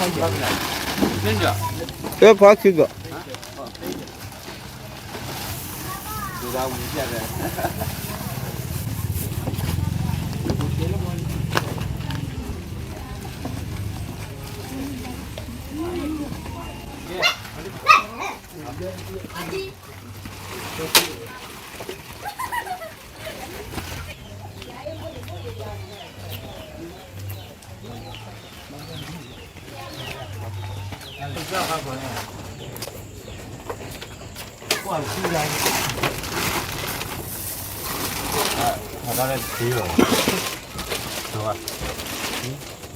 အၢ ဖီ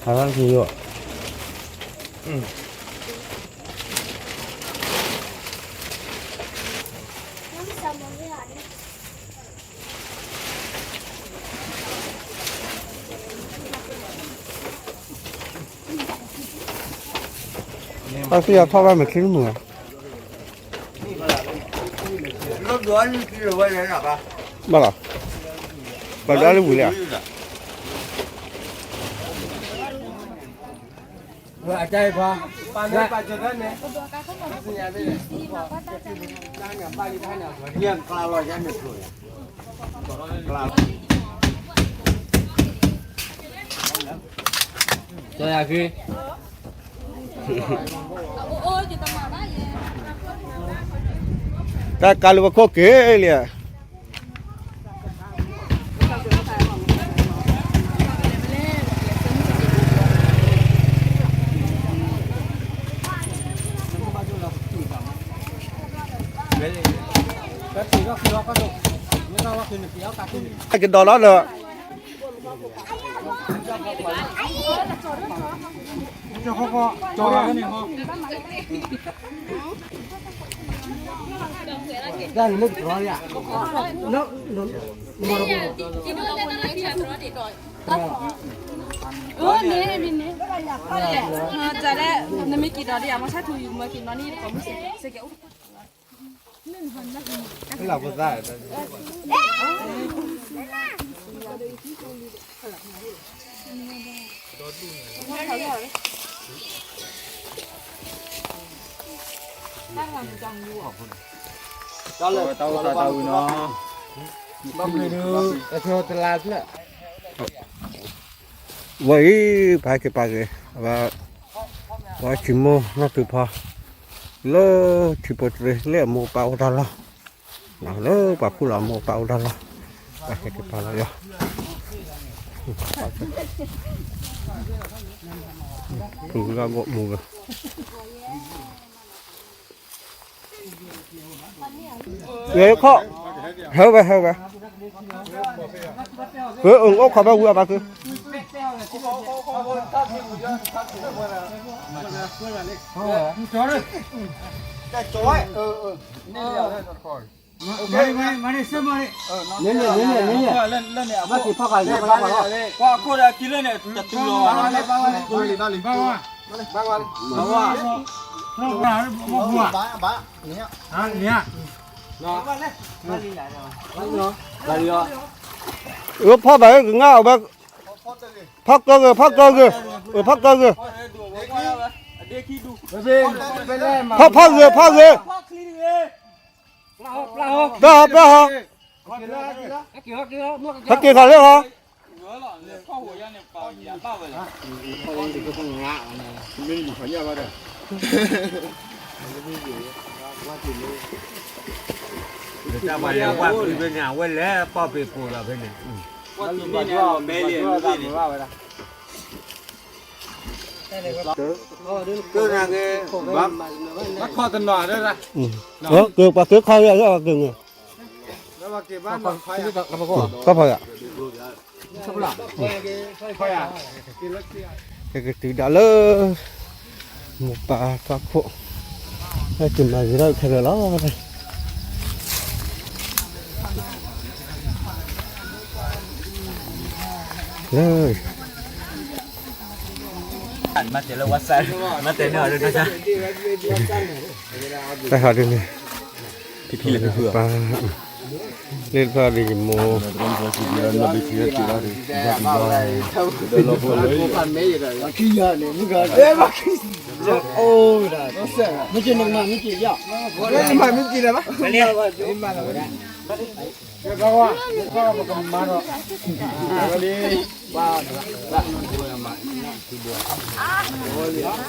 ခံကီၢ် အစံၣ်အထီၣ်ဘၣ်မ့ၢ်ချံမုာ်ဧါ, ဘၣ်လီၤ, ပှၤဒၣ်လၢဝံၤလံဧါ. တၢ်ကါလၢပခိၣ်က့ၤလံဧါ. ကဒီးလီၤဒီး တၢ်အိၣ်သးတၢ်ဝံၤနီၤ, ဘၣ်မနုၤဒုး တၢ်ဆိတလါဖျၢၣ် ဝဲအံၤ ပဟဲက့ၤပာ်က့ၤ အဝဲ ပှၤဆံးမိၢ်နီၢ်သုးဖီ လၢထံဖိတရံး လၢအမိၢ်ပၢ်အိၣ်တၢ်လီၢ်, လၢပှၤဖုၣ်လီၤအမိၢ်ပၢ်အိၣ်တၢ်လီၢ်, ပဟဲက့ၤပာ်လီၤယီၤ, ပဂၤဂီၢ်မူဂၤ ဝဲခီၣ်, ဟဲဝဲ ဟဲဝဲ, ဝဲအအိၣ်ခိးဘၣ်ဝံၤအဘၣ်ကု, အဖီၣ်ဘၣ်ကငါအဝဲ, ဖီၣ်ကၢဂ့ၤ ဖီၣ်ကၢဂ့ၤ, အဖီၣ်ကၢဂ့ၤ, ဖီၣ်ဖီၣ်ဂ့ၤ ဖီၣ်ဂ့ၤ, ပျၢ်ဟီ ပျၢ်ဟီ, ဟဲက့ၤခီလၢဟီ တၢ်ပှၤလၢပှၤကွံာ်ဖဲန့ၣ် အဝဲလဲၤပီၢ်ပ့ၤပူၤလီၤဖဲန့ၣ်, ကဲ, ပှၤက့ၤခီယၤလၢအက့ၤန့ၣ်, ကီၢ်ဖီယၤ ကကတုၤဒၣ်လၢ မိၢ်ပၢ်သးခိၣ် ဟဲက့ၤမၤဂ့ၤထီၣ်ခဲလၢာ်လီၤ. လၢ မၤတဲလၢဝါစၢ်, မၤတဲန့ၢ်အီၤလၢတၢ်ဆါ, တၢ်ဟးဒ်န့ၣ်, ဖံဖံလၢဖုဖုအီၤ, ပၢ် လ့တဖျၢၣ်ဒ်ယမိၢ် နလၢဘၣ်ယံၤ, ဝံၤလၢဘၣ်ယံၤ, မ့ၢ်ဝံၤလီၤဒ်ဒီးပစးထီၣ်လီၤနီၤ ပစ့နီၤ, မ့ၢ်ဝံၤလီၤပ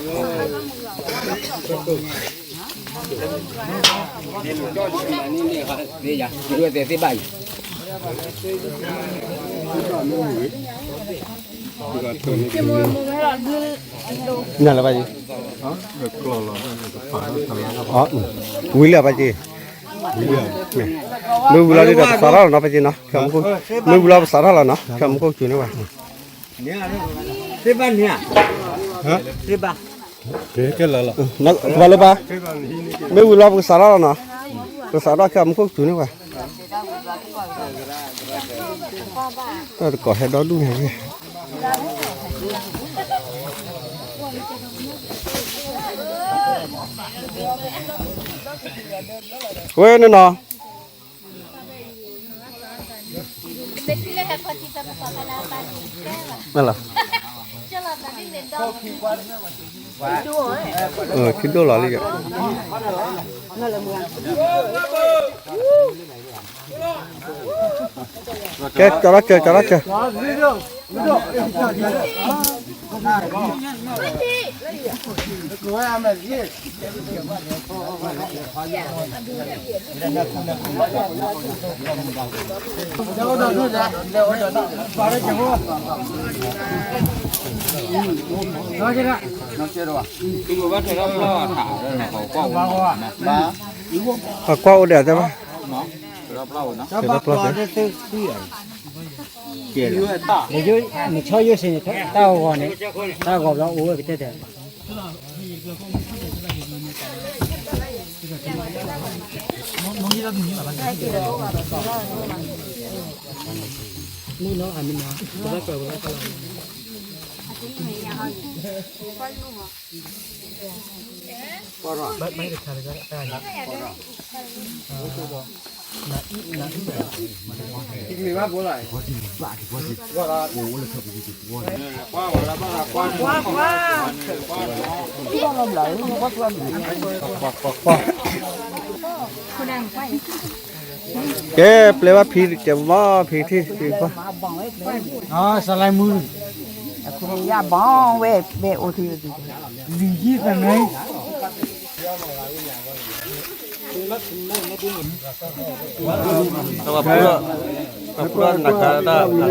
စးထီၣ်လီၤနီၤ, ခဲမူခိၣ်စူၤန့ၢ်ဝဲ, သ့ဘၣ်န့ၣ်ဧါ, သ့ဘၣ်, ကဘၣ်လၢဘၣ်, မ့ၢ်ဝံၤလီၤပကစးထီၣ်လီၤနီၤ, ပစးထီၣ်ခဲမူခိၣ်စူၤန့ၢ်ဝဲ, တၢ်တကိးဟဲဒီဒူၣ်န့ၣ် ဝဲန့ၣ်နီၤ, လၢ, ခံဒိၣ်လီၤလံ, ကဲ ကၠီထီၣ်စၢၤ ကၠီထီၣ်စၢၤ ပကွၢ်အိၣ်ဒံးတဲဘၣ်, နဆီယိၣ်စ့ၢ်န့ၣ် တၢ်ဂီၤဂီၤန့ၣ် တၢ်ဂီၤဘျီအိၣ်ဝဲကတဲတဲ ကဲ ပျဲဘၣ်ဖံး ကဲမီၢ်ဖံးထံၣ်ဖံးကွၢ်, စလၢမူ, ယဘီဝဲ ဘဲအိၣ်ထံ, လံယံသနွဲ, ပှၤဖိ, ပှၤဖိနၤခါတၢ်, န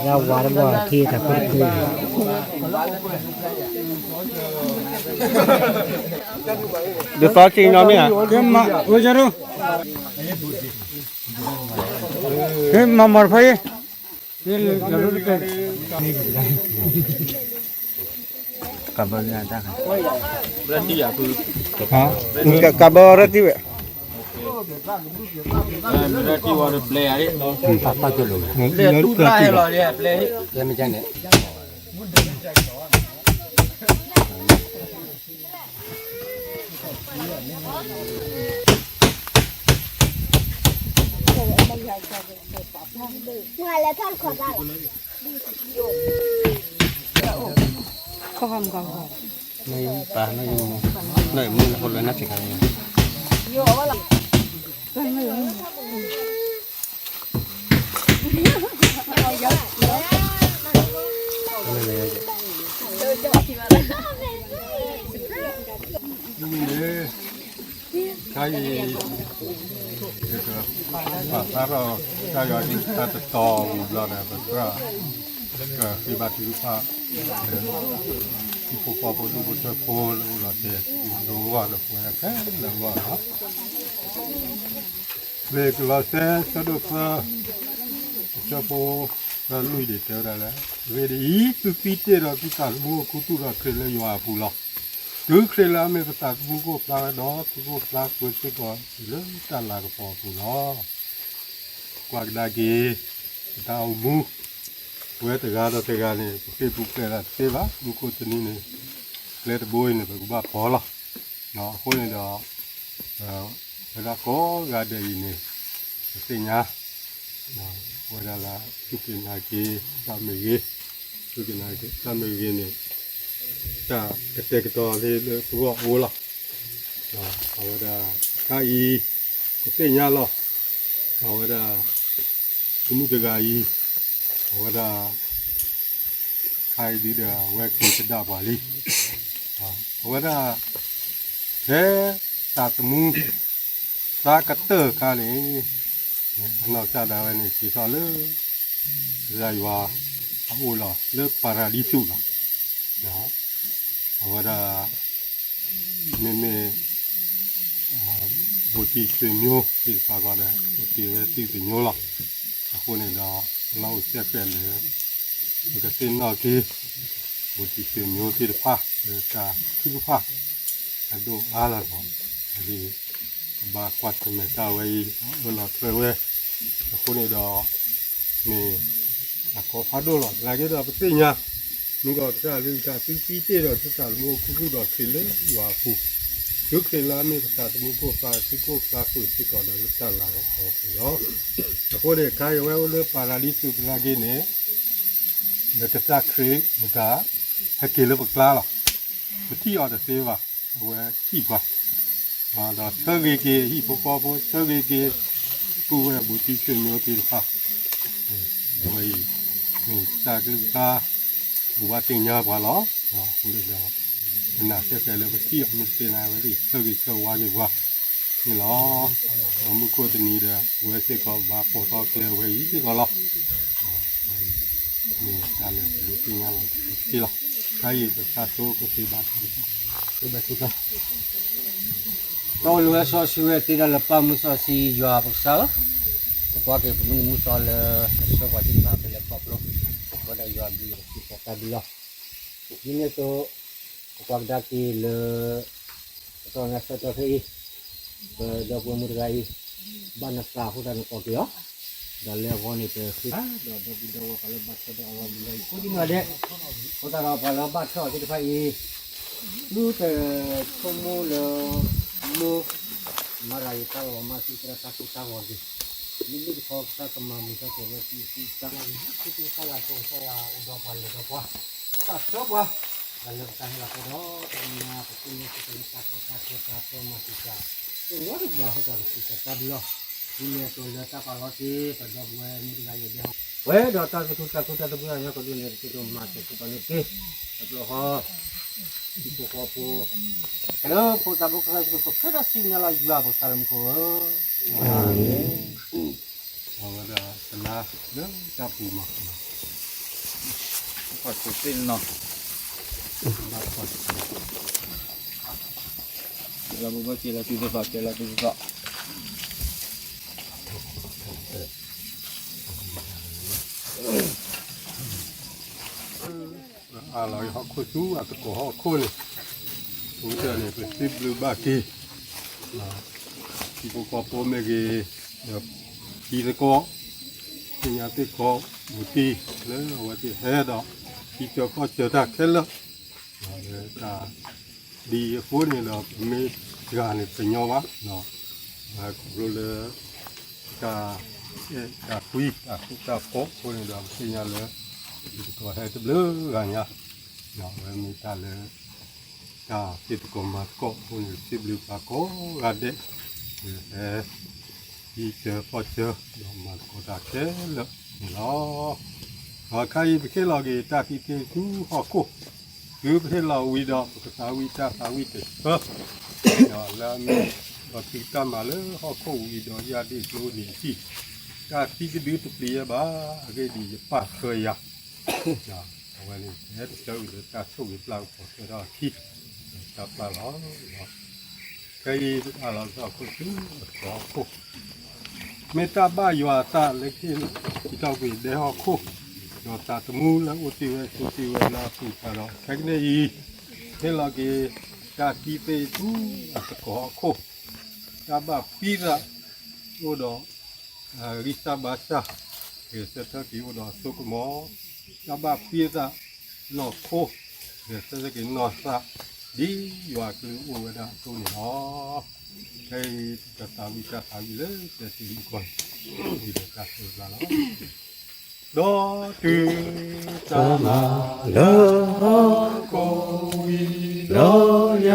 ကဝါတဘၣ်ထံတၢ်ဖိတဖု, ဒုးသီက့ၤညီမ့ၢ်ဧါ, ကဲမၤ, ကဲ မၤမၤတဖၣ်အံၤ, ကဘၢ, ကဘၢရၢတံၢ်ဝဲ, ခါအံၤ, ပာ်ဖျါထီၣ် တၢ်ယွၤကလုၢ်ကထါတတီၤဝံၤဘျီဒီး ပကြၢးဃ့ဘါထုကဖၣ်လၢ ဟံၣ်ဖိဃီဖိဒူၣ်ဖိထၢဖိလၢအိၣ်လီၤတဲာ် ဒိဂီၢ်ဒီးပဝဲခဲလၢာ်အဂီၢ်လီၤ. လံာ်ကလီးစဲ ဆၢဒိၣ်သၢ, အဆၢဖိသၢလွံၢ်န့ၣ် တဲဝဲဒၣ်လၢ အဂ့ၢ်ဒ်အံၤ, သုသံတ့ၢ်ဒီးသုသးသမူအခူသူၣ်ဒီးခရံာ်လၢယွၤအပူၤလီၤ. တုၤခရံာ်လၢအမ့ၢ်ပသးသမူကအိၣ်ဖျါဝဲဒီး သုကအိၣ်ဖျါဃုာ်စ့ၢ်ကီးလၢတၢ်လၤကပီၤအပူၤလီၤ. ကွၢ်ကဒါက့ၤ ပတၢ်အိၣ်မူ ပဝဲတဂၤဒီးတဂၤန့ၣ် ပဃ့ၢ်ပူၤဖျဲးသးတသ့ဘၣ်. မူခိၣ်တနံၤန့ၣ် ကျဲတဘိအံၤန့ၣ် ပကဘၣ်ဖီလီၤ. အဃိန့ၣ်ဒီး ဒီးဝဲဒၣ်ကိးဂၤဒဲးအံၤန့ၣ် ပသ့ၣ်ညါ ဝဲဒၣ်လၢ စူၢ်က့ၤနာ်က့ၤတၢ်မ့ၢ်ဂ့ၤ, စူၢ်က့ၤနာ်က့ၤတၢ်မ့ၢ်ဂ့ၤန့ၣ် တၢ်ကတဲာ်ကတီၤလၢပဂီၢ်အိၣ်လီၤ. အဝဲဒၣ်တခါအံၤ ပသ့ၣ်ညါလီၤ. အဝဲဒၣ် တမုၣ်တဂၤအံၤ အဝဲဒၣ် ခါအံၤဒုဒီး အဝဲက့ၤကဒါပှၤလံ. အဝဲဒၣ် ဖဲသးသမူ သးကတၢၢ်အခါန့ၣ် အနီၢ်ကစၢ်ဒၣ်ဝဲန့ၣ် က့ၤထီၣ်လၢ ကစၢ်ယွၤအအိၣ်လီၤ လၢပၤရၤဒံစူးလီၤ. အဝဲဒၣ် မ့မ့ၢ် ဘူးတံၢ်ဆွေမျိုးသ့ၣ်တဖၣ်ကီးဒီး ဘူးတံၢ်ဝဲသ့ၣ်တမျိုးလီၤ. အဃိန့ၣ်ဒီး လၢအိၣ်စဲဃဲးလၢ ပကသ့ၣ်နီၣ်က့ၤ ဘူးတံၢ်ဆွေမျိုးသ့ၣ်တဖၣ် လၢတၢ်ထုကဖၣ် အဒိၣ်အါလီၤဒီး အဒ် ကဘၣ်ကွၢ်ဆၢၣ်မဲာ်တၢ်ဝဲအံၤ အၢၣ်လီၤထွဲဝဲ အဃိန့ၣ်ဒီး မ့ၢ်အကီဖးဒိၣ်လီၤ. သနာ်က့ဒီးပသ့ၣ်ညါ မုၢ်ကီၢ်ကစၢ်လၢကစၢ်သုသံတ့ၢ်ဒီးသုသးသမူအဖီခိၣ်ဒီးခရံာ်လၢယွၤအပူၤ, သုခရံာ်လၢအမ့ၢ်ပသးသမူခိၣ် ပာ်သုခိၣ်ဖျါဃုာ်စ့ၢ်ကီးဒီးလၢတၢ်လၤကပီၤအပူၤလီၤ. အဃိန့ၣ် ခါအံၤအဝဲအိၣ်လၢပၤရၤဒံစူးသနာ်က့န့ၣ် ဒီးကစၢ်ခရံာ်မတၤ ဟဲက့ၤလၢပကျါလီၤ. ပထံၣ်အီၤတသ့ဘၣ်, အဝဲထံၣ်ပှၤ ဒီးဆၢဂ့ၤက့ၤဟံၣ်ဖိဃီဖိ ဆၢဂ့ၤက့ၤ ပုၢ်ဝဲၢ်ဘူးတံၢ်ဆွေမျိုးသ့ၣ်တဖၣ်, အဝဲအံၤ မ့ၢ်တၢ်ကလုၢ်ကထါ ပဘၣ်သ့ၣ်ညါပှၤလီၤ. အဃိန့ၣ်ဒီး ပနာ်စဲဃဲးလၢပထံၣ်အီၤမ့ၢ်တသ့န့ၣ် အဝဲသ့ၣ်ဆၢဂ့ၤဆၢဝါက့ၤပှၤန့ၣ်လီၤ. ဒီးမုၢ်ခိၣ်တနံၤဒီး ပဝဲစ့ၢ်ကီးဘၣ်ပိာ်ထီၣ်ကျဲဝဲအံၤစ့ၢ်ကီးလီၤ. မ့ၢ်တၢ်လၢပဒိးသ့ၣ်ညါလီၤတက့ၢ်လီၤ. ခဲအံၤပတၢ်ဆိကမိၣ်ကသ့ဘၣ် တၢ်အိၣ်လၢဝဲစီဆှံဝဲသ့ဒၣ်လၢပၢ်မုၢ်စီဆှံယွၤပကစၢ်ဧၢ, ပကွၢ်က့ၤပမုၢ်နံၤမုၢ်သီလၢ အဆၢပှၤသ့ၣ်တဖၣ်ဖဲလဲၣ်ခီဖျိ, ပဝဲဒၣ်ယွၤဘျုးယွၤစံးပတၢ်ဘျုးလီၤ. ဒ်န့ၣ်အသိး ပကွၢ်ကဒါက့ၤလၢ ပတၢ်နါဆၢကတီၢ်ခဲအံၤ ပဒီပုၢ်ဝဲၢ်မုၣ်တဂၤအံၤ ဘၣ်နသးအဃိသတးနကိးက့ၤအီၤ, ဒီးလၢအဂီၢ်န့ၣ် ပဃ့ဒီးဒီပုၢ်ဒီဝဲၢ်ပှၤလၢဘၣ်ထွဲဒီးအီၤလီၤမုၢ်လီၤအံၤကိးဒံနီၢ်ဒဲး, အဃိသတးဒီးပှၤလၢဘၣ်ထွဲအီၤသ့ၣ်တဖၣ်အံၤ သုတဆိကမိၣ်လၢ မိၢ် မၤတၢ်အံၤတၢ်လီၤမၢ်သုသရၣ်တၢ်ကိၢ်တၢ်ဂီၤတဂ့ၤ, မ့မ့ၢ်တခီကစၢ်ကမၤမုာ်တၢ်ကဲၤဝဲသုသုတၢ်, သုတၢ်လၤကပီၤကစၢ်ယွၤအိၣ်ဒီးပှၤလၢာ်ဒီးပှၤ, တၢ်ဆှၢပှၤ, တၢ်လၢပတၢ်ဟဲလီၤကဒီး တၢ်မၤပသ့ၣ်ညါစ့ၢ်ကီးလၢတၢ်ကီတၢ်ခဲတၢ်ပၢမၤတံာ်တာ်, တဝီတဘၣ်အဃိသတးဒီးစံးကတၢ်ဘျုးလီၤ. ဒ်န့ၣ်အသိးလၢတၢ်ပာ်လီၤက့ၤ ပဒီပုၢ်ဝဲၢ်မုၣ်တဂၤအံၤဒဲးဟီၣ်, ပှဲၤဒီးတၢ်သူၣ်ခုသးခုတၢ်သူၣ်ဖှံသးညီကဒုးနဲၣ်တက့ၢ်ဒိၣ်မး ကဲၤဆိပာ်န့ၣ်တက့ၢ်, တဘျီဃီ ဟံၣ်ဖိဃီဖိ လၢဖိသၣ်ဖိကစၢ်ယ့ၣ်ၡူးခရံာ် ဖဲဒၣ်စံးညါလီၤယွၤပကစၢ်လၢမူခိၣ်ဧၢ, အဝဲဒၣ်တလါလၢတၢ်ပူၤမး, ပှၤဆိးသ့ၣ်နီၤ, ဘၣ်ဆိး လၢပဘၣ်က့ၤလီၤသုသး ကဲလီၤသုသး အါလီၤဟီၣ်ခိၣ်ဆူအသကိးဟီၣ်ခိၣ်န့ၣ်, အဃိန့ၣ် ပစံးဘျုးဘၣ်က့ၤ ဟံၣ်ဖိဃီဖိမ့ၢ်ဂ့ၤ, ဒီးဟံၣ်သကိး, သ့ၣ်ညါသ့ၣ်ခီ, မူတံၢ်လၢအဝဲသ့ၣ်ဟဲဒီး ဟံးစၢၤဃီၣ်စၢၤတၢ်ခဲလၢာ်, လၢတၢ် ဒ်အံၤအဃိန့ၣ်ဒီး ပမ့ၢ်တဂၤန့ၣ် ပညီဘၣ်, ခီဖျိလၢ တၢ်အဲၣ်တၢ်ကွံ တၢ်ဃူတၢ်ဖိးအဃိန့ၣ်ဒီး ပသ့ၣ်ညါလၢ ဟံၣ်သကိးဟဲတဘျုးဂၤညါ, အဝဲမ့ၢ်တၢ်လၢ တၢ်ဟ့ၣ်သကိးမၤသကိးအဃိန့ၣ် ပစံးဘျုးပှၤကိးဂၤဒဲး, ဟဲ ဟံးစၢၤဃီၣ်စၢၤ ဒီးမၤသကိးတၢ်ခဲလၢာ်န့ၣ်လီၤ. ဒီးခါအံၤပဟ့ၣ်လီၤက့ၤတၢ်သံသ့ဆူဟီၣ်ခိၣ်, တုၤပဟ့ၣ်လီၤဝံၤဒီး ပကသးဝံၣ်တၢ်သးဝံၣ်တဆၢ, ဒီးလၢအမ့ၢ် ဒီးတုၤတၢ်မၤလၢဟီၣ်ခိၣ်ဝံၤဒီး ယၢ်ဒ့ၣ်ကျိန့ၣ်အဟံၣ်, တၢ်သံတဒုတပျံၤယဲဘၣ်, အဂ့ၢ်ဒ်အံၤ ယပာ်ထွဲယၤ အဝဲန့ၣ် ဟဲတဆၢဝံၤလၢတၢ်ဆိၣ်ဂ့ၤပျၢ်ကပီၤထွဲထီၣ်အခံ, တၢ်ပျၢ်လီၤ. ခဲအံၤပတၢ်လီၤကီၢ်ခိၣ်ဆူအသကိးဟီၣ်ခိၣ်, မ့ၢ်တၢ်ဘၣ်ယွၤအသးလၢကဟ့ၣ်ထီၣ်ကွံာ်ဒဲဟီၣ်ခိၣ်, ဒီးသးသမူလၢအိၣ်တ့ၢ်ဝဲဆိးတ့ၢ်ဝဲလၢအပူၤဖးဒီး ခဲကနံၣ်အံၤ ဟ့ၣ်လီၤက့ၤ တၢ်သံသ့ဆူအသကိးဟီၣ်ခိၣ်, တၢ်ဘၣ်ဖှံသး အိၣ်ဒီး ဂံၢ်စၢ်ဘါစၢ် ဂဲၤဆၢထၢၣ်က့ၤအိၣ်ဒီးအစိကမီၤ, တၢ်ဘၣ်ဖှံသး နီၢ်ခိ ဂဲၤဆၢထၢၣ်က့ၤနီၢ်သး, ဒ်ယွၤအကလုၢ်အိၣ်ဝဲဒၣ်အသိးန့ၣ်လီၤ. ခဲအံၤ ပကသးဝံၣ်တၢ်သးဝံၣ်လၢကျဲသ့ၣ်မုၢ်ကီၢ်န့ၣ် ဒ်သိးတၢ်စိၤလၢ်လီၤ. ဒီးတုၤတၢ်မၤလၢဟီၣ်ခိၣ်ဝံၤဒီးယၤ,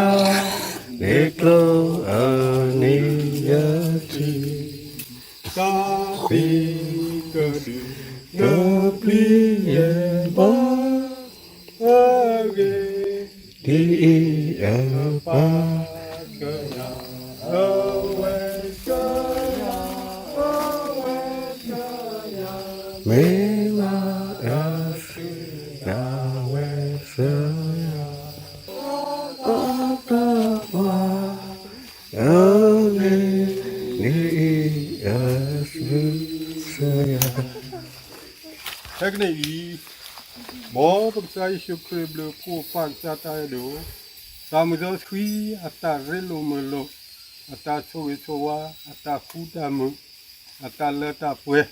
န့ၣ်ကျိအနံၤယထံၣ်, တၢ်ဖံးကဒုးကပျံၤယဲၢ်ဘီ အဂ့ၢ် ဒ်အံၤအပၢ်ကယၤ, အဝဲကယၤ, အဝဲကယၤ, မ့ၢ်လၢအစုဒၣ်ဝဲစၢၤယၤ, အတၢ်ပှၤ အဂ့ၢ် ဒ်အံၤအစုစၢၤယၤ. ခဲကနံၣ်အံၤ မ်ပကစၢ်ယ့ၣ်ၡူးခရံာ်ဘျုးဖှိၣ် ပၢ်ကစၢ်တၢ်အဲၣ်ဒိၣ်, သးမုၢ်စီဆှံအတၢ်ရ့လိာ်မုာ်လိာ်, အတၢ်ဆိၣ်ဂ့ၤဆိၣ်ဝါ, အတၢ်ဃူတၢ်မုာ်, အတၢ်လၢတၢ်ပှဲၤ,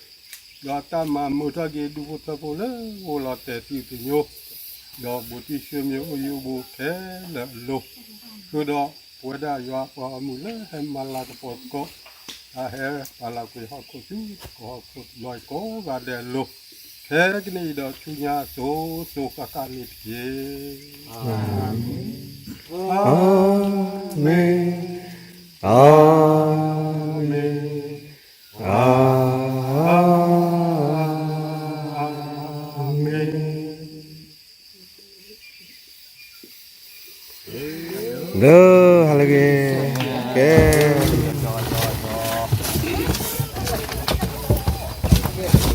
ဒီးအတၢ်မၤမုာ်ထီၣ်က့ၤဒူၣ်ဖိထၢဖိလၢအိၣ်လီၤတဲာ်တံၢ်တညိ, ဒီးဘူးတံၢ်ဆှၢမ့ၢ်အိၣ်ယိၣ်ဘူးခဲလၢာ်အလိၤ, ဃုာ်ဒီးပဝဲဒၣ်ယွၤအပှၤဂီၢ်မုၢ်လၢဟဲမၤလၤကပီၤသကိး တၢ်ဟဲပာ်လီၤကွံာ်ဟီၣ်ခိၣ်ဆူဟီၣ်ခိၣ်တဘျီအံၤကိးဂၤဒဲးအလိၤ, ခဲကနံၣ်အံၤဒီးဆူညါအစိၤစိၤဃၣ်ဃၣ်န့ၣ်တက့ၢ်. အၤမ့ၣ်, အၤမ့ၣ်, အၤမ့ၣ်. ဒီးဟါလၢအဂ့ၤ, ကဲ ဘၣ်နၤန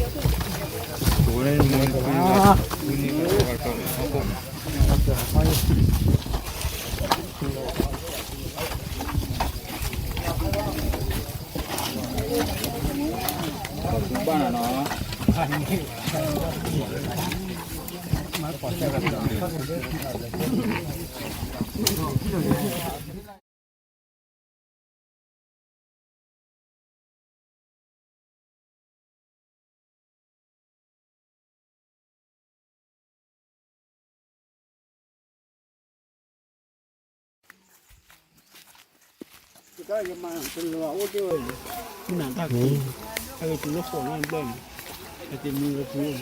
ီၤ. တၢ်ယမၤတလီၤအိၣ်တ့ၢ်ဝဲ, နတၢ်က့ၤ, အဝဲတုၤလၢဃိးလီၤဘျီန့ၣ်, အတမံၤဝဲပူၤန့ၣ်